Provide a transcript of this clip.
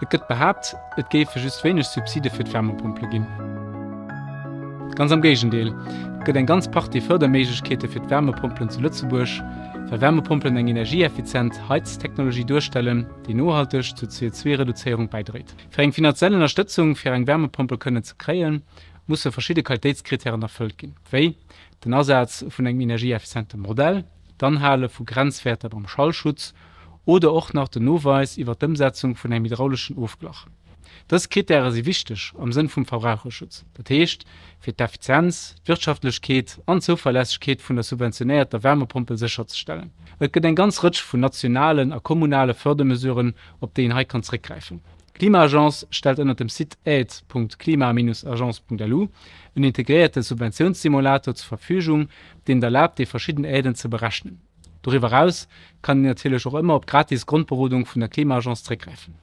Et gëtt behaapt, et géife just wéineg Subside fir d'Wärmepompele ginn. Ganz am Géigendeel, et gëtt eng ganz Partie Fërderméiglechkeete fir d'Wärmepompelen zu Lëtzebuerg, well Wärmepompelen eng energieeffizient Heiztechnologie duerstellen, déi nohalteg zur CO2-Reduzéierung bäidréit. Fir eng finanziell Ënnerstëtzung fir eng Wärmepompel kënnen ze kréien, musse verschidde Qualitéitskrittären erfëllt ginn, wéi den Asaz vun engem energieeffiziente Modell, d'Anhale vu Grenzwäerter beim Schallschutz oder och nach den Noweis iwwer d'Ëmsetzung vun engem hydrauleschen Ofglach. Dës Krittäre si wichteg am Sënn vum Verbraucherschutz, dat heescht fir d'Effizienz, d'Wirtschaftlechkeet an d'Zouverlässegkeet vun der subventionéierter Wärmepompel sécherzestellen. Et gëtt eng ganz Rëtsch vun nationalen a kommunale Fördermesuren, op déi een hei kann zréckgräifen. D'Klima-Agence stellt ënnert dem Site aide.klima-agence.lu en integréierte Subventiounssimulator zur Verfügung, deen et erlaabt, déi verschidden Aiden ze berechnen. Doriwwer eraus kann een natierlech och ëmmer op d'gratis Grondberodung vun der Klima-Agence zréckgräifen.